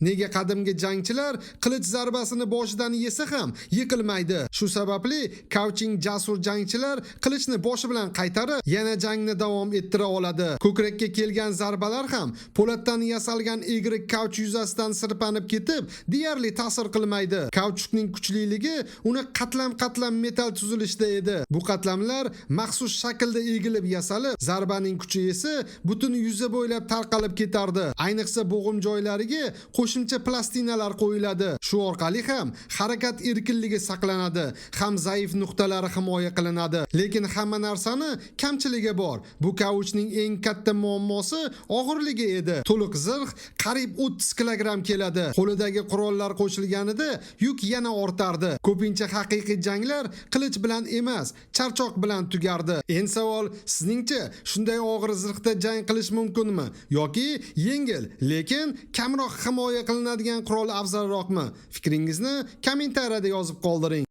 Nega qadimgi jangchilar qilich zarbasini boshidan yesa ham yiqilmaydi? Shu sababli kauching jasur jangchilar qilichni boshi bilan qaytarib, yana jangni davom ettira oladi. Ko'krakka kelgan zarbalar ham po'latdan yasalgan egri kauch yuzasidan sirpanib ketib, deyarli ta'sir qilmaydi. Kauchukning kuchliligi uni qatlam-qatlam metal tuzilishida edi. Bu qatlamlar maxsus shaklda egilib yasalib, zarbaning kuchi esa butun yuzi bo'ylab tarqalib ketardi. Ayniqsa bo'g'im joylariga qo'shimcha plastinalar qo'yiladi. Shu orqali ham harakat erkinligi saqlanadi, ham zaif nuqtalari himoya qilinadi. Lekin hamma narsani kamchiligi bor. Bu kauchning eng katta muammosi og'irligi edi. To'liq zirh qariyb 30 kilogramm keladi. Qo'lidagi qurollar qo'shilganida yuk yana ortardi. Ko'pincha haqiqiy janglar qilich bilan emas, charchoq bilan tugardi. Endi savol, sizningcha shunday og'ir zirhda jang qilish mumkinmi yoki yengil, lekin kamroq himoya qilinadigan qurol afzalroqmi? Fikringizni kommentariyada yozib qoldiring.